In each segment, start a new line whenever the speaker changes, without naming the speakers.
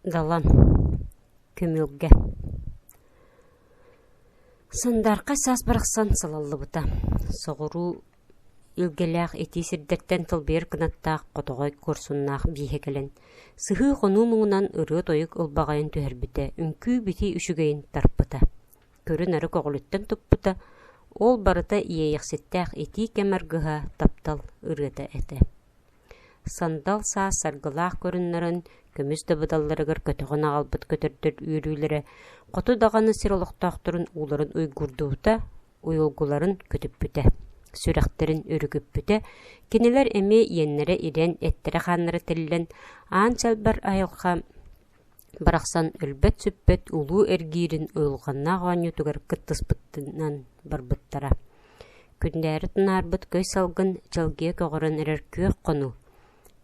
Далан Көмүлгэ Сандаархай саас барахсан салаллыбыта. Соҕуруу илгэлээх итии сирдэртэн тылбыйар кынаттаах хотоҕой куорсуннаах бииһэ кэлэн, сыһыы-хонуу муҥунан ырыа-тойук ылбаҕайын түһэрбитэ, үҥкүү-битии үчүгэйин тарпыта. Көрү-нары көҕүлүттэн туппута, ол барыта иэйэхситтээх итии кэм аргыһа, таптал ырыата этэ. Сандал саас саргылаах көрүннэрэн, көмүс дабыдалларыгар көтөҕөн аҕалбыт көтөрдөр үөрүүлэрэ хоту даҕаны сир олохтоохторун ууларын уйгуурдубута, уйулгуларын көтүппүтэ, сүрэхтэрин өрүкүппүтэ, кинилэр эмиэ иэннэрэ ирэн, эттэрэ-хааннара тиллэн, аан чалбар айылҕа барахсан өлбөт-сүппэт улуу эргиирин уйулҕаннаах оонньуутугар кыттыспытынан барбыттара. Күндээри тунаарбыт көй салгын чэлгийэ көҕөрөн эрэр күөх хонуу,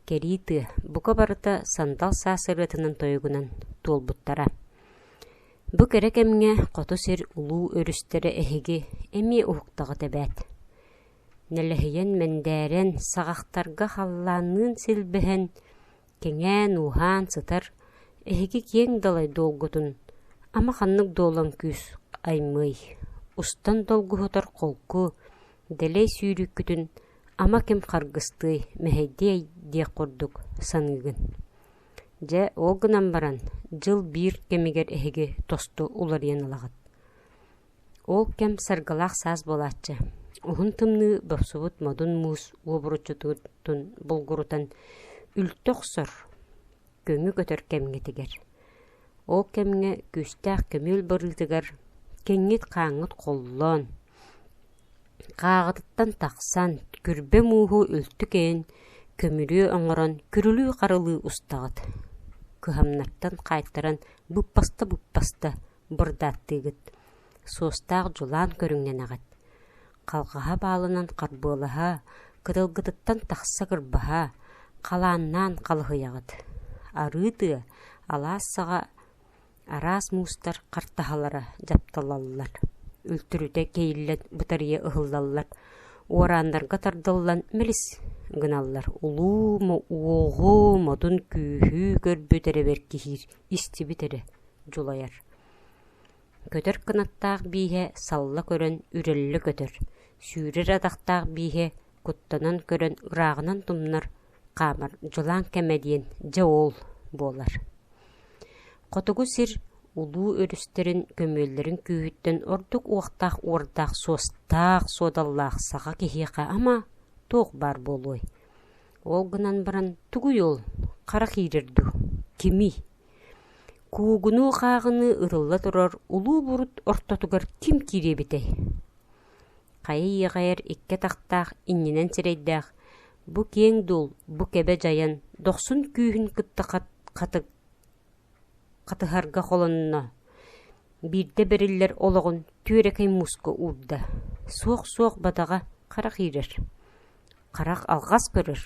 кэрии тыа бука барыта сандал саас ырыатынан-тойугунан туолбуттара. Бу кэрэ кэмҥэ хоту сир улуу өрүстэрэ эһиги эмиэ уһуктаҕыт эбээт. Нэлэһийэн мэндээрэн, саҕахтарга халлаанныын силбэһэн, кэҥээн-ууһаан сытар эһиги киэҥ далай дуолгутун ама ханнык дуолан күүс аймыай, устан долгуһутар холку, дэлэй сүүрүүккүтүн ама ким харгыстыай, мэһэйдиэй диэх курдук саныыгын. Дьэ, ол гынан баран, дьыл биир кэмигэр эһиги тосту уларыйан ылаҕыт. Ол кэм саргылаах саас буолааччы, уһун тымныы бопсубут модун муус уобуруччутун булгурутан үлтү охсор, көҥү көтөр кэмҥитигэр. Ол кэмҥэ күүстээх көмүөл барыытыгар кэҥҥит-хааҥҥыт холлоон, хааҕытыттан тахсан, күрбэ мууһу үлтү кэйэн, көмүрүө оҥорон күрүлүү-харылыы устаҕыт. Кыһамнартан хаайтаран быппаста-быппаста бырдааттыыгыт, суостаах дьулаан көрүҥнэнэҕит, халҕаһа баалынан харбыалаһа, кытылгытыттан тахса кырбаһа, халааннаан халыһыйаҕыт. Арыы тыа, алаас саҕа араас муустар хартаһалара дьапталаллар, үлтүрүтэ кэйиллэн бытарыйа ыһыллаллар, уорааннарга тардыллан мэлис гыналлар, улуу уоҕу, модун күүһү көрбүт эрэ бэркиһиир, истибит эрэ дьулайар. Көтөр кынаттаах бииһэ салла көрөн үрэллэ көтөр, сүүрэр атахтаах бииһэ куттанан көрөн ырааҕынан тумнар, хаамар дьулаан кэмэ диэн дьэ ол буолар. Хотугу сир улуу өрүстэрин көмүөллэрин күүһүттэн ордук уохтаах уордаах суостаах суодаллаах саха киһиэхэ ама туох баар буолуой? Ол гынан баран тугуй ол харах иирэр дуу, кимий? Куугунуу-хааҕыныы ытылла турар улуу бурут ортотугар ким киириэбитэй? Хайа иэҕэйэр икки атахтаах иннинэн сирэйдээх, бу киэҥ дуол, бу кэбэ дьайан, дохсун күүһүн кытта хатыһарга холонно, биирдэ бэриллэр олоҕун түөрэкэй мууска уурда, суох-суох бадаҕа харах иирэр, харах алҕас көрөр.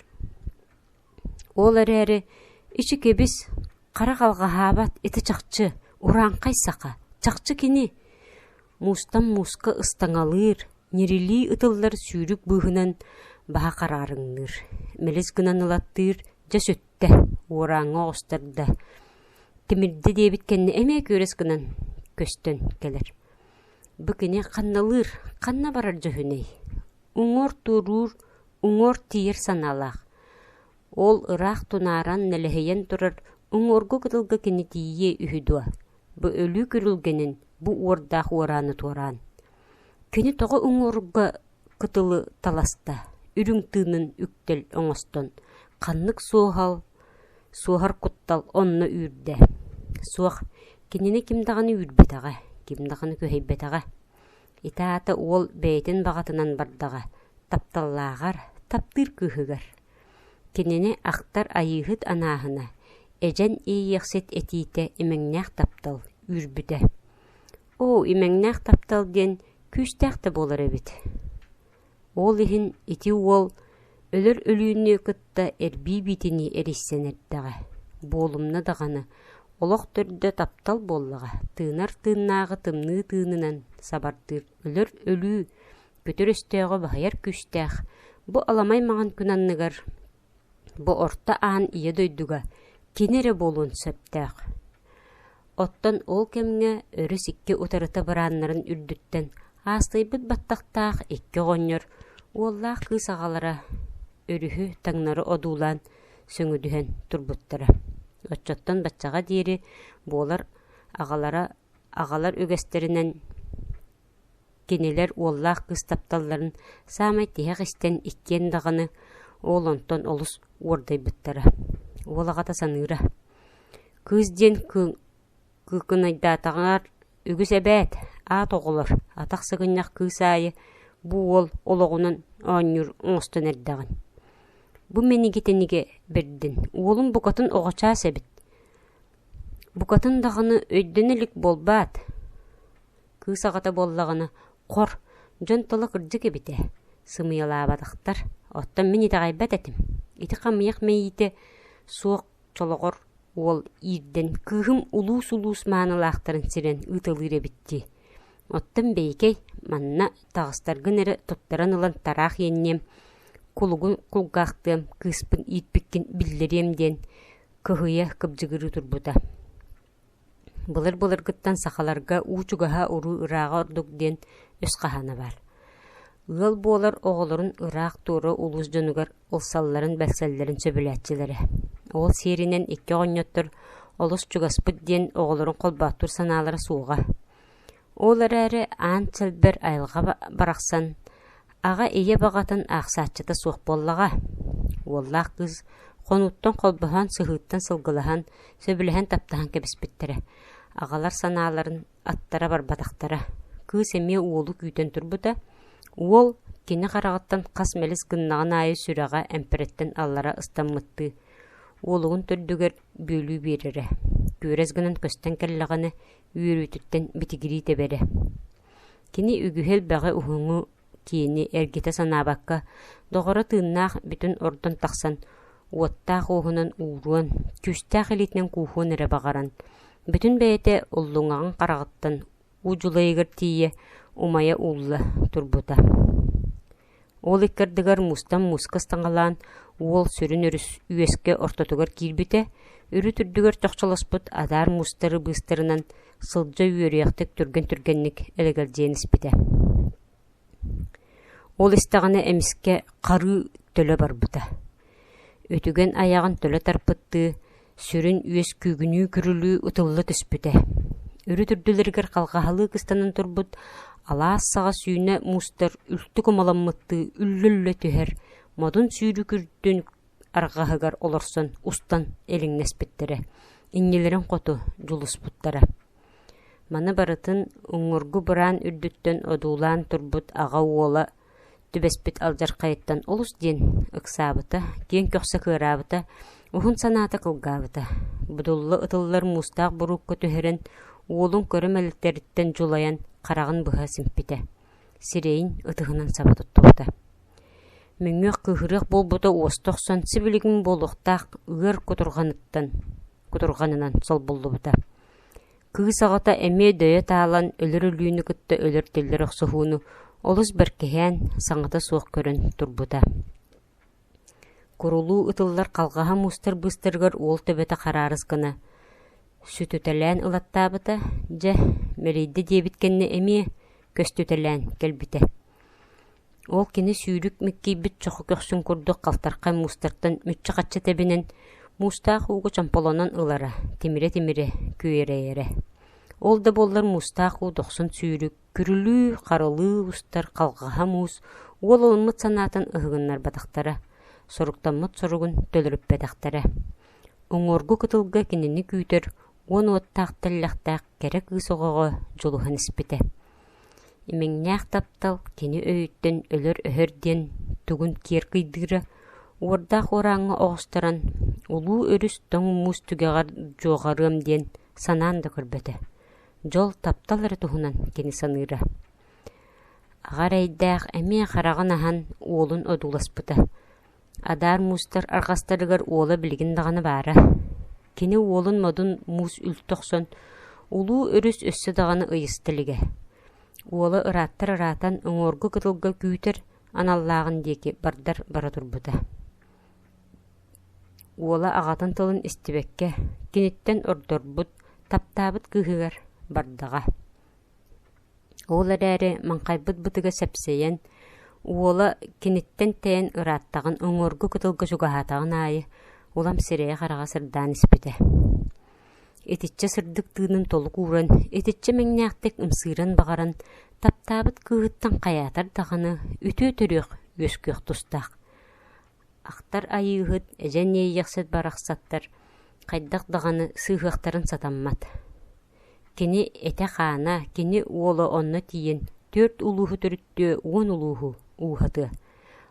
Ол эрээри ичи кэбис, харах алҕаһаабат ити чахчы, урааҥхай саха, чахчы кини Муустан мууска ыстаҥалыыр, ньирилии ытыллар сүүрүк быыһынан баһа хараарыҥныыр, мэлис гынан ылаттыыр, дьэ сүттэ, уорааҥҥа оҕустарда, тимирдэ диэбит кэннэ эмиэ күөрэс гынан көстөн кэлэр. Бу кини ханналыыр, ханна барар дьүһүнэй? Уҥуор туоруур, уҥуор тиийэр санаалаах. Ол ыраах тунааран нэлэһийэн турар уҥуоргу кытылга кини тиийиэ үһү дуо? Бу өлүү күрүлгэнин, бу уордаах уорааны туораан. Кини тоҕо уҥуорга кытылы таласта, үрүҥ тыынын үктэл оҥостон, ханнык суоһал, суоһар куттал онно үүрдэ. Суох, кинини ким даҕаны үүрбэтэҕэ, ким даҕаны күһэйбэтэҕэ. Ити аата уол бэйэтин баҕатынан бардаҕа, тапталлааҕар, таптыыр кыыһыгар. Кинини ахтар Айыыһыт анааһына, эдьэн иэйиэхсит этиитэ имэҥнээх таптал үүрбүтэ. Оо, имэҥнээх таптал диэн күүстээх да буолар эбит. Ол иһин ити уол өлөр өлүүнү кытта эрбии биитинии эрийсэн эрдэҕэ. Буолумна даҕаны, олох төрдө таптал буоллаҕа, тыынар тыыннааҕы тымныы тыынынан сабардыыр өлөр өлүү көтөр өстөөҕү баһыйар күүстээх бу аламай маҥан күн анныгар, бу орто аан ийэ дойдуга кини эрэ буолуон сөптөөх. Оттон ол кэмҥэ өрүс икки утарыта бырааннарын үрдүттэн аастайбыт баттахтаах икки оҕонньор, уоллаах кыыс аҕалара өрүһү таҥнары одуулаан сөҥүдүһэн турбуттара. Оччоттон баччаҕа диэри буолар аҕалара аҕалар үгэстэринэн кинилэр уоллаах кыыс тапталларын саамай тиһэх истэн иккиэн даҕаны ол онтон олус уордайбыттара. Уол аҕата саныыра: «Кыыс диэн кыыкынайдаатаҕар үгүс эбээт, аат оҕолор, атах сыгынньах кыыс аайы бу уол олоҕунан оонньуур оҥостон эрдэҕин. Бу мэниги-тэнигэ бэрдин, уолум букатын оҕочаас эбит. Букатын даҕаны өйдөнө илик буолбаат Кыыс аҕата буоллаҕына, хор, дьон тыла кырдьык эбит ээ, сымыйалаабатахтар, оттон мин итэҕэйбэт этим, ити хамыйах мэйиитэ суох чолоҕор уол иирдэн кыыһым улуус-улуус маанылаахтарын сирэн ыыталыыр эбит дии. Оттон бэйикэй, манна таҕыстаргын эрэ туттаран ылан тараах иэнниэм, кулугун кулгаахтыам, кыыспын иирпиккин биллэриэм диэн кыһыйа кыбдьыгырыы турбута. Былыр-былыргыттан сахаларга уу чугаһа уруу ырааҕа ордук диэн өс хаһаана баар. Ыал буолар оҕолорун ыраах туора улуус дьонугар ылсалларын-бэлсэллэрин сөбүлээччилэрэ. Ол сиэринэн икки оҕонньоттор олус чугаспыт диэн оҕолорун холбооттуур санаалара суоҕа. Ол эрээри аан сэлбэр айылҕа барахсан аҕа ийэ баҕатын аахсааччыта суох буоллаҕа. Уоллаах кыыс хонууттан холбоһон, сыһыыттан сылгылаһан, сөбүлэһэн таптаһан кэбиспиттэрэ. Аҕалар санааларын аттара барбатахтара. Кыыс эмиэ уолу күүтэн турбута. Уол кини хараҕыттан хас мэлис гыннаҕын аайы сүрэҕэ эмпэрэттэн аллара ыстаммыттыы уолугун төрдүгэр бүөлүү биэрэрэ. Күөрэс гынан көстөн кэллэҕинэ үөрүүтүттэн битигирии тэбэрэ. Кини үгүһү-элбэҕи уһуҥу киэни эргитэ санаабакка, доҕоро тыыннаах бүтүн ордон тахсан, уоттаах уоһунан ууруон, күүстээх илиитинэн кууһуон эрэ баҕаран, бүтүн бэйэтэ уллуҥаҕын хараҕыттан уу дьулайыгар тиийэ умайа уулла турбута. Ол икки ардыгар муустан мууска ыстаҥалаан уол сүрүн өрүс үөскэ ортотугар киирбитэ, үрүт үрдүгэр чохчолоспут адаар муустары быыстарынан сылдьа үөрүйэхтик түргэн-түргэнник элэгэлдьийэн испитэ. Ол истэҕинэ эмискэ харыы төлө барбыта. Үтүгэн айаҕын төлө тарпыттыы, сүрүн үөс күүгүнүү-күрүлүү ытылла түспүтэ. Үрүт үрдүлэригэр халҕаһалыы кыстанан турбут алаас саҕа сүүнэ муустар үлтү кумаламмыттыы үллэ-үллэ түһэр модун сүүрүк үрдүн арҕаһыгар олорсон устан элиҥнэспиттэрэ, иннилэрин хоту дьулуспуттара. Маны барытын уҥуоргу быраан үрдүттэн одуулаан турбут аҕа уола түбэспит алдьархайыттан олус диэн ыксаабыта, киэҥ көхсө кыараабыта, уһун санаата кылгаабыта. Будулла ытыллар муустаах буруукка түһэрэн, уолун көрө мэлитэриттэн дьулайан хараҕын быһа симпитэ, сирэйин ытыһынан саба туттубута. Мөҥүөх кыыһырыах буолбута уоста охсон сибилигин буолуохтаах ыар кутурҕаныттан кутурҕанынан солбуллубута. Кыыс аҕата эмиэ дөйө таалан өлөр өлүүнү кытта өлөр-тиллэр охсуһууну олус бэркиһээн, саҥата суох көрөн турбута. Курулуу ытыллар халҕаһа муустар быыстарыгар уол төбөтө хараарыс гына сүтүтэлээн ылаттаабыта, дьэ, мэлийдэ диэбит кэннэ эмиэ көстүтэлээн кэлбитэ. Ол кини сүүрүк миккийбит чоху көхсүн курдук халтархай муустартан мүччү-хаччы тэбинэн, муустаах ууга чомполонон ылара, тимирэ-тимирэ күөрэйэрэ. Ол да буоллар муустаах уу дохсун сүүрүк, күрүлүү, харылыы устар халҕаһа муус уол ылыммыт санаатын ыһыгыннарбатахтара, соруктаммыт соругун төлөрүппэтэхтэрэ. Уҥуоргу кытылга кинини күүтэр уон уоттаах тэллэхтээх кэрэ кыыс оҕоҕо дьулуһан испитэ. Имэҥнээх таптал кини өйүттэн өлөр-өһөр диэн тугун киэр кыйдыыра, уордаах уорааҥҥа оҕустаран, улуу өрүс тоҥ муус түгэҕэр дьуоҕарыам диэн санаан да көрбөтө. Дьол, таптал эрэ туһунан кини саныыра. Аҕа эрэйдээх эмиэ хараҕын аһан уолун одууласпыта. Адаар муустар арҕастарыгар уола билигин даҕаны баара. Кини уолун модун муус үлтү охсон, улуу өрүс өссө даҕаны ыйыста илигэ. Уола ырааттар ыраатан уҥуоргу кытылга күүтэр аналлааҕын диэки бардар бара турбута. Уола аҕатын тылын истибэккэ, киниттэн ордорбут, таптаабыт кыыһыгар бардаҕа. Ол эрээри маҥхайбыт бытыга сэпсэйэн, уола киниттэн тэйэн ырааттаҕын уҥуоргу кытылга чугаһаатаҕын аайы улам сирэйэ-хараҕа сырдаан испитэ. Итиччэ сырдык тыынын толук ууран, итиччэ мэҥнээхтик ымсыыран баҕаран, таптаабыт кыыһыттан хайаатар даҕаны үтүө төрүөх үөскүөх тустаах. Ахтар Айыыһыт, эдьэн Иэйэхсит барахсаттар хайдах даҕаны сыыһыахтарын сатаммат. Кини этэ-хаана, кини уола онно тиийэн түөрт улууһу төрүттүө, уон улууһу ууһатыа.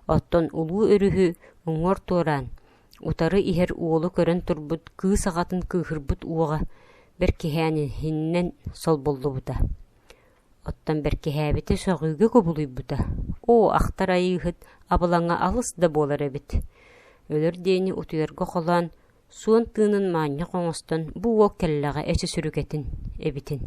Оттон улуу өрүһү уҥуор туораан, утары иһэр уолу көрөн турбут кыыс аҕатын кыыһырбыт уоҕа бэркиһээниһинэн солбуллубута. Оттон бэркиһээбитэ сөҕүүгэ кубулуйбута. Оо, ахтар Айыыһыт абылаҥа алыс да буолар эбит. Өлөр диэни утуйарга холоон, суон тыынын моонньох оҥостон бу уол кэллэҕэ эчи сүрүкэтин эбитин.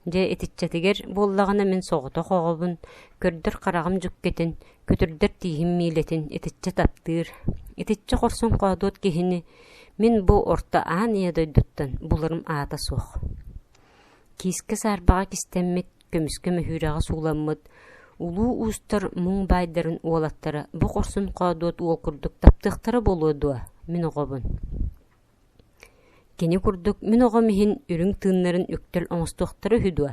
Дьэ итиччэтигэр буоллаҕына мин соҕотох оҕобун, көрдөр хараҕым дьүккэтин, көтүрдэр тииһим миилэтин итиччэ таптыыр, итиччэ хорсун хоодуот киһини мин бу орто аан ийэ дойдуттан буларым аата суох. Киискэ саарбаҕа кистэммит, көмүскэ мөһүүрэҕэ сууламмыт улуу уустар муҥ баайдарын уолаттара бу хорсун хоодуот уол курдук таптыахтара буолуо дуо, мин оҕобун? Кини курдук мин оҕом иһин үрүҥ тыыннарын үктэл оҥостуохтара үһү дуо?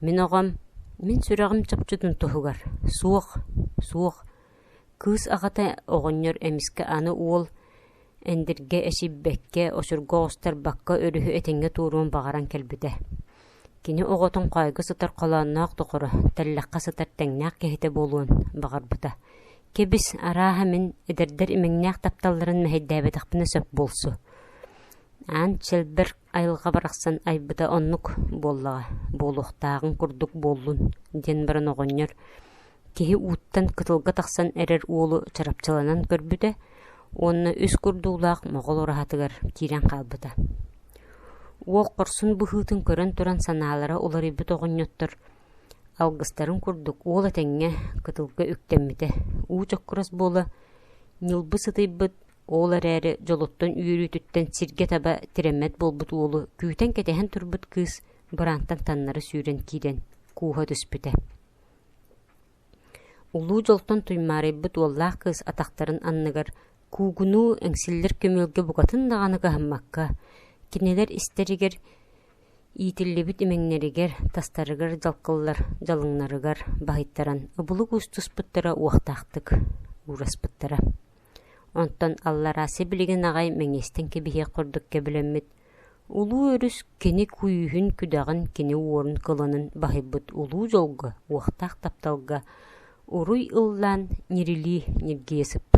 Мин оҕом, мин сүрэҕим чопчутун туһугар суох, суох. Кыыс аҕата оҕонньор эмискэ аны уол эндиргэ эчийбэккэ, очурга оҕустарбакка өрүһү этэҥҥэ туоруон баҕаран кэлбитэ. Кини оҕотун хоойго сытар холоонноох доҕоро, тэллэххэ сытар тэҥнээх киһитэ буолуон баҕарбыта. Кэбис, арааһа мин эдэрдэр имэҥнээх тапталларын мэһэйдээбэтэхпинэ сөп буолсу. Аан чэлбэр айылҕа барахсан айбыта оннук буоллаҕа, буолуохтааҕын курдук буоллун диэн баран оҕонньор киһи ууттан кытылга тахсан эрэр уолу чарапчыланан көрбүтэ уонна үс курдуулаах моҕол ураһатыгар киирэн хаалбыта. Уол хорсун быһыытын көрөн туран санаалара уларыйбыт оҕонньоттор алгыстарын курдук уол этэҥҥэ кытылга үктэммитэ. Уу чоккурас буола ньылбы сытыйбыт, ол эрээри дьолуттан үөрүүтүттэн сиргэ таба тирэммэт буолбут уолу күүтэн-кэтэһэн турбут кыыс быраантан таннары сүүрэн киирэн кууһа түспүтэ. Улуу дьолтон туймаарыйбыт уоллаах кыыс атахтарын анныгар куугунуу эҥсиллэр көмүөлгэ букатын даҕаны кыһаммакка, кинилэр истэригэр иитиллибит имэҥнэригэр, тастарыгар дьалкыллар дьалыҥнарыгар баһыйтаран ыбылы куустуспуттара уохтаахтык уураспыттара. Онтон аллараа сибилигин аҕай мэҥиэстэн кэбиһиэх курдук кэбилэммит Улуу өрүс кини күүһүн-күдэҕин, кини уорун-кылынын баһыйбыт улуу дьолго, уохтаах тапталга уруй ыллаан ньирилии ньиргийэ сыппыта.